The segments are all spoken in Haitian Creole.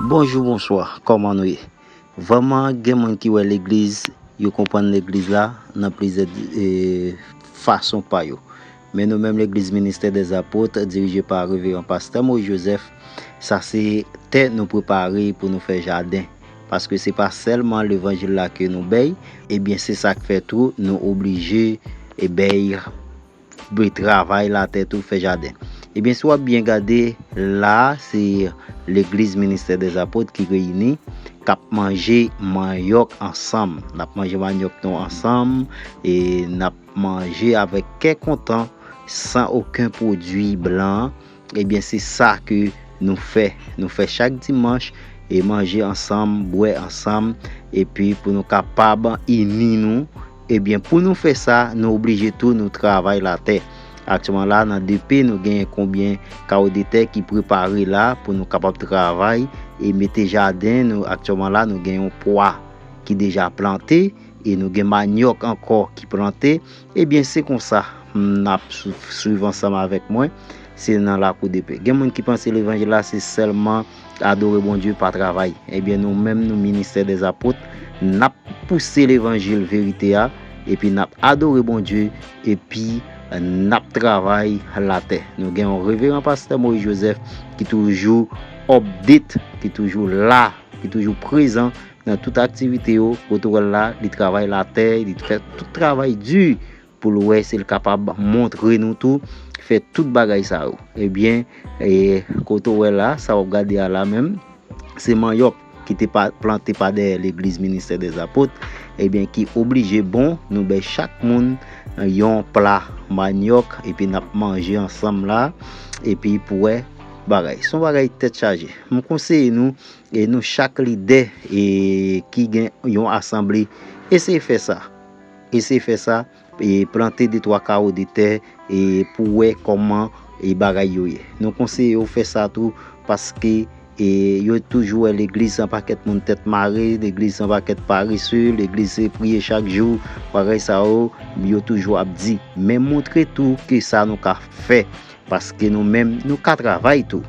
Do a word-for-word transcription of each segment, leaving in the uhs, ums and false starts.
Bonjou, bonswa, kòman nou ye? Vrèman, gen moun ki wè legliz, yo konprann legliz la nan plizyè, e, fason pa yo. Men nou menm legliz Ministè dè Zapot, dirije pa Reveran Pastè Moïse Joseph, sa se tè nou prepare pou nou fè jaden. Paske se pa sèlman levanjil la ke nou bèy, ebyen se sa k fè tou nou oblije e bèy be travay latè tou fè jaden. Ebyen, si w ap byen gade, la a, se legliz Ministè dè Zapot ki reyini, k ap manje manyòk ansanm. N ap manje manyòk nou ansanm, e n ap manje avèk kè kontan, san okenn pwodui blan. Ebyen, se sa ke nou fè. Nou fè chak dimanch, e manje ansanm, bwè ansanm, epi pou nou kapab ini nou. Ebyen, pou nou fè sa, nou oblije tou nou travay latè. Aktyèlman la, nan D P, nou genyen konbyen kawo de tè ki prepare la pou nou kapab travay e mete jaden. Nou, aktyèlman la, nou gen yon pwa ki deja plante e nou gen manyòk ankò ki plante. Ebyen, se konsa, n ap swiv ansanm avèk mwen. Se nan lakou de pè. Gen moun ki panse levanjil la se sèlman adore Bondye pa travay. Ebyen, nou menm, nou Ministè dè Zapot, n ap pouse levanjil verite a, epi n ap adore Bondye, epi n ap travay latè. Nou gen yon reveran pastè Moïse Joseph ki toujou update, ki toujou la, ki toujou prezan nan tout aktivite yo. Kote w wè l la, li travay latè, li fè tout travay di pou l wè si l kapab montre nou tou, fè tout bagay sa yo. Ebyen, e, kote w wè la, sa w ap gade a la menm, se manyòk ki te pa, plante pa dèyè legliz Ministè dè Zapot, ebyen, ki oblije bon, nou bay chak moun yon pla manyòk, epi n ap manje ansanm la, epi pou wè bagay. Se yon bagay tèt chaje. M konseye nou, e nou chak lidè, e ki gen yon asanble, eseye fè sa. Eseye fè sa, e plante de twa kawo de tè, e pou wè kòman, e bagay yo ye. Nou konseye w fè sa tou, paske, e yo toujou wè legliz se yon pakèt moun tèt mare, legliz se yon pakèt parese, legliz se priye chak jou, bagay sa yo, yo toujou ap di. Men montre tou ke sa nou ka fè, paske nou menm, nou ka travay tou.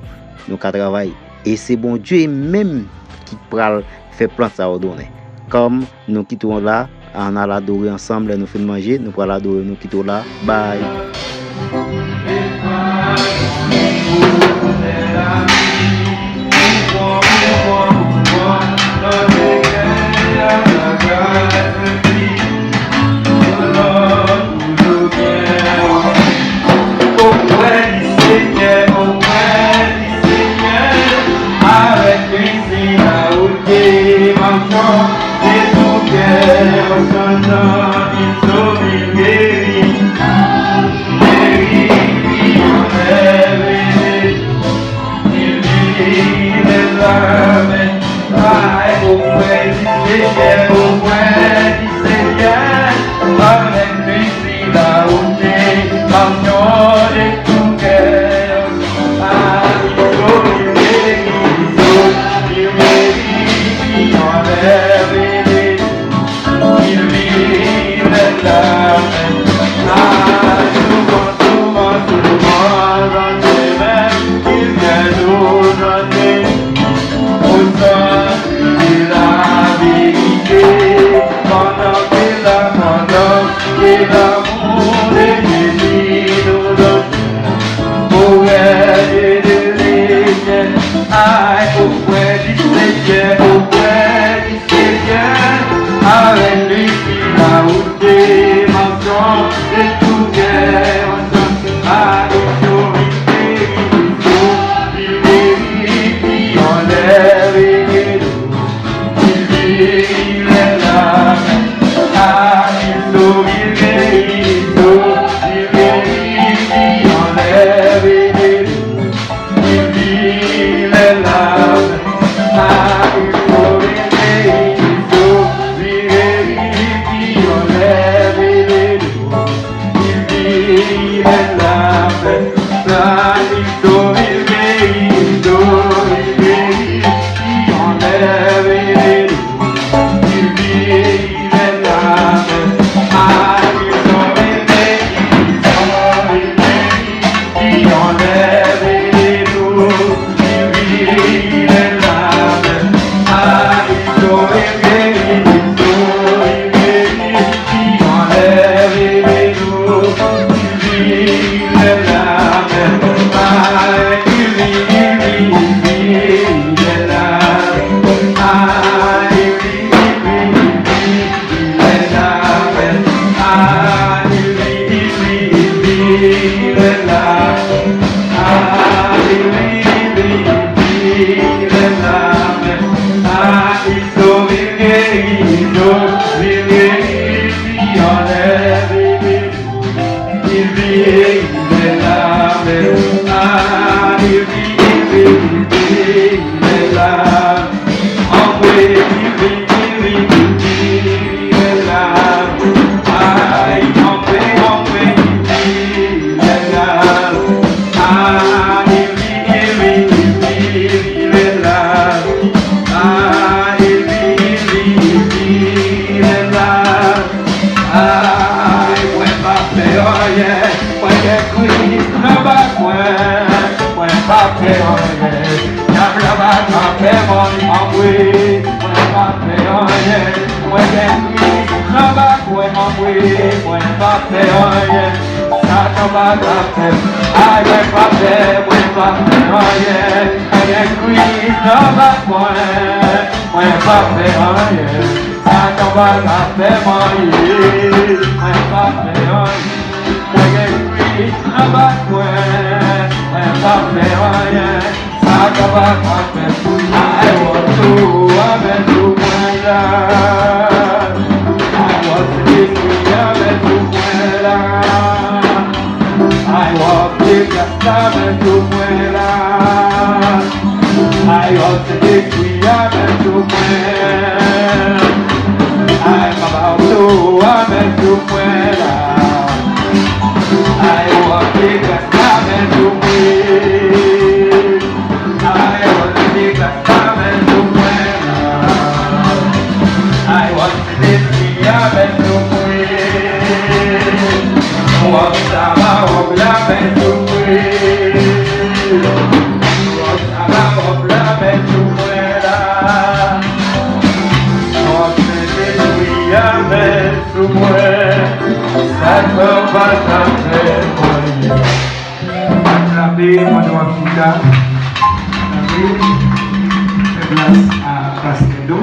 Nou ka travay. E se Bondye menm ki pral fè plant sa yo donnen. Kòm nou kite w la, ann al adore ansanm, lè nou fin manje, nou pral adore, nou kite w la. Bay. Oprè di Senyè, oprè di Senyè, avèk plis ki laote, m ap chante tou kè an chantan, il sove, il guérit, guérit, il enlève, il guérit les âmes. Ay, oprè di Senyè, oprè di Senyè, avèk plis ki laote, m ap chante tou kè. Ay, il sove, il guérit, il guérit, il enlève, il guérit les âmes. Ay, souvent, souvent, souvent, dans tes mains, il vient nous chanter. Au centre de la vérité, pendant que la tendance et l'amour de Jésus nous donne. Au règne de l'éternel, ay, oprè di Senyè, oprè di Senyè, avèk plis ki laote, m ap chante tou kè an chantan, ay, il sove, il guérit, il enlève, il guérit les âmes. Ah, il sove, il guérit, il sove, il guérit, il enlève, il guérit. Il guérit les âmes, ah, il sove, il guérit, il sove, il guérit, il enlève, il élevé. Il guérit les âmes, ah, il sove, il guérit, il sove, il guérit, il enlève, il élevé. Il guérit les âmes, ah, il sove, il guérit, il sove, il guérit, il enlève, il élevé. Il guérit les âmes, Kris nan bak mwen, mwen p ap pè anyen. Dyab la pa ka fè m anyen, anmwe, mwen p ap pè anyen. Mwen gen Kris nan bak mwen, anmwe, mwen p ap pè anyen. Satan pa ka fè m, ay, mwen p ap pè, mwen p ap pè anyen. Mwen gen Kris nan bak mwen, mwen p ap pè anyen. Satan pa ka fè m anyen, mwen p ap pè anyen. Mwen gen Kris nan bak mwen, mwen p ap pè anyen. Satan pa ka fè m. Ay, wòto, amèn sou mwen la. Ay, wòt Sentespri, amèn sou mwen la. Ay, wòt Sentespri, amèn sou mwen la. Ay, wòt Sentespri, amèn sou mwen. Ay, papa, wòto, amèn sou mwen la. Ay, wòt Sentespri, amèn sou mwen. Ay, wòt Sentespri, amèn sou mwen la. Ay, wòt Sentespri, amèn sou mwen. Wòb sa ba wòb la, amèn sou mwen. Wòb sa ba wòb la, amèn sou mwen la. Wòb Sentespri, amèn sou mwen. Satan pa ka fè mwen. Atrape pandan w ap chita. Atrape. Fè plas a Pastè Do.